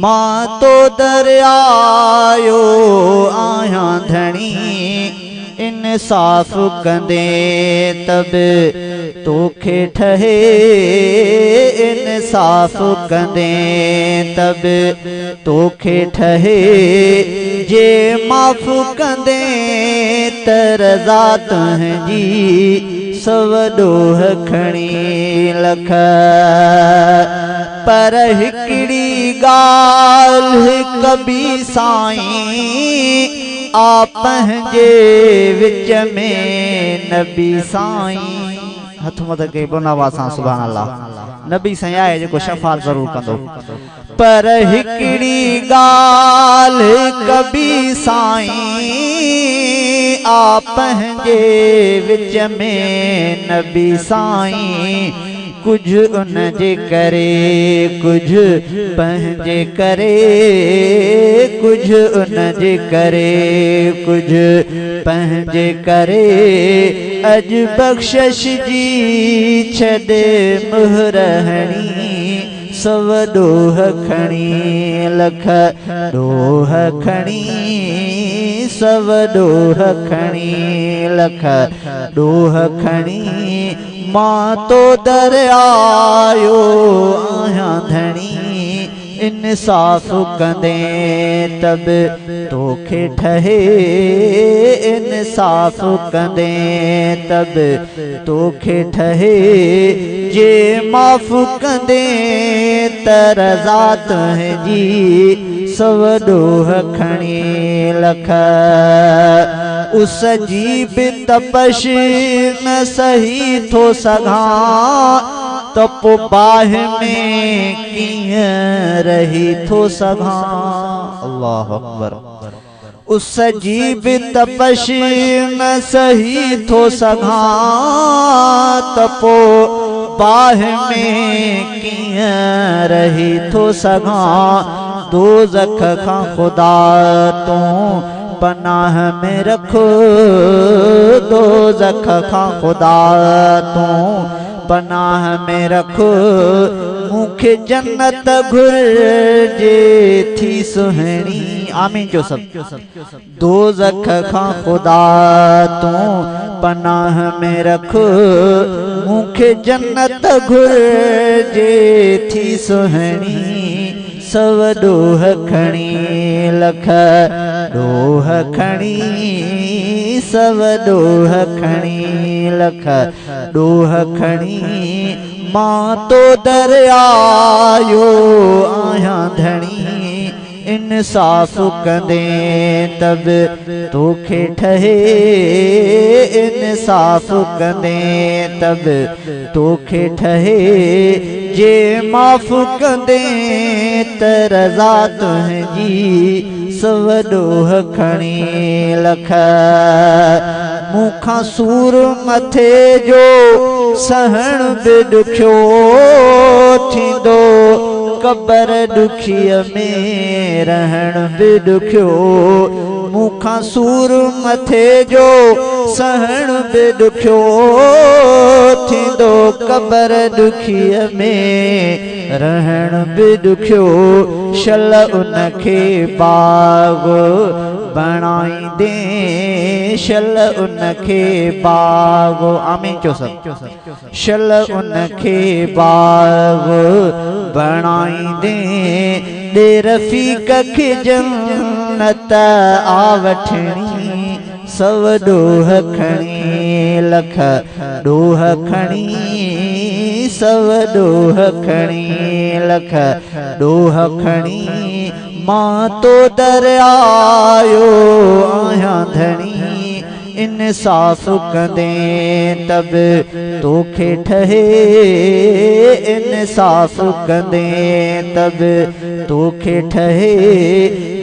مان تو در آيو آهيان ڌڻي، انصاف ڪندين ته به توکي ٺهي، انصاف ڪندين ته به توکي ٺهي، جي معاف ڪندين ته رضا تنهنجي، سو ڏوهه کڻي لک. پر هڪڙي ڳالهه ڪبي سائين، آ پنهنجي وچ ۾ نبي سائين. هٿ مٿي ڪري بلند آواز سان سبحان الله. نبي سائين آهي جيڪو شفاعت ضرور ڪندو. پر هڪڙي ڳالهه ڪبي سائين، آ پنهنجي وچ ۾ نبي سائين. ڪجهه ان جي ڪري، ڪجهه پنهنجي ڪري، ڪجهه ان جي ڪري، ڪجهه پنهنجي ڪري، اڄ بخشش جي ڇڏ مهر هڻي، سو ڏوهه کڻي، لک ڏوهه کڻي، سو ڏوهه کڻي، لک ڏوهه کڻي. مان تو در آيو آهيان ڌڻي، انصاف ڪندين ته به توکي ٺهي، انصاف ڪندين ته به توکي ٺهي، جي معاف ڪندين ته رضا تنهنجي، سو ڏوهه کڻي لک. اس جي به تپش نه سهي ٿو سگهان ته پو باهه ۾ ڪيئن رهي ٿو سگهان. الله اڪبر اس جي به تپش نه سهي ٿو سگهان ته پو باهه ۾ ڪيئن رهي ٿو سگهان. دوزخ کان خدا تون پناهه ۾ رک دوزخ کان خدا تون پناهه ۾ رک مون کي جنت گهرجي ٿي سهڻي آمين چئو سڀ دوزخ کان خدا تون پناهه ۾ رک مون کي جنت گهرجي ٿي سهڻي سو ڏوهه کڻي لک ڏوهه کڻي، سو ڏوهه کڻي لک ڏوهه کڻي، مان تو در آيو آهيان ڌڻي، انصاف ڪندين ته به توکي ٺهي، انصاف ڪندين ته به توکي ٺهي، جي معاف ڪندين ته رضا تنهنجي، سو ڏوهه کڻي لک. مون کان سور مٿي جو سهڻ به ڏکيو ٿيندو، قبر ڏکيء ۾ رهڻ به ڏکيو. مون کان سور مٿي جو سهڻ به ڏکيو ٿيندو، قبر ڏکيء ۾ رهڻ به ڏکيو، شل ان کي باغ بڻائيندين، شل ان کي باغ، آمين چئو سڀ، شل ان کي باغ بڻائيندين، ڏي رفيق کي جنت آ وٺڻي، سو ڏوهه کڻي لک ڏوهه کڻي، سو ڏوهه کڻي لک ڏوهه کڻي، مان تو در آيو آهيان ڌڻي. انصاف ڪندين ته به توکي ٺهي، انصاف ڪندين ته به توکي ٺهي،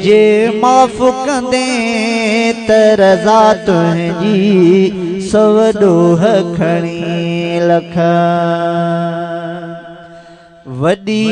جي معاف ڪندين ته رضا تنهنجي، سو ڏوهه کڻي لک وڏي.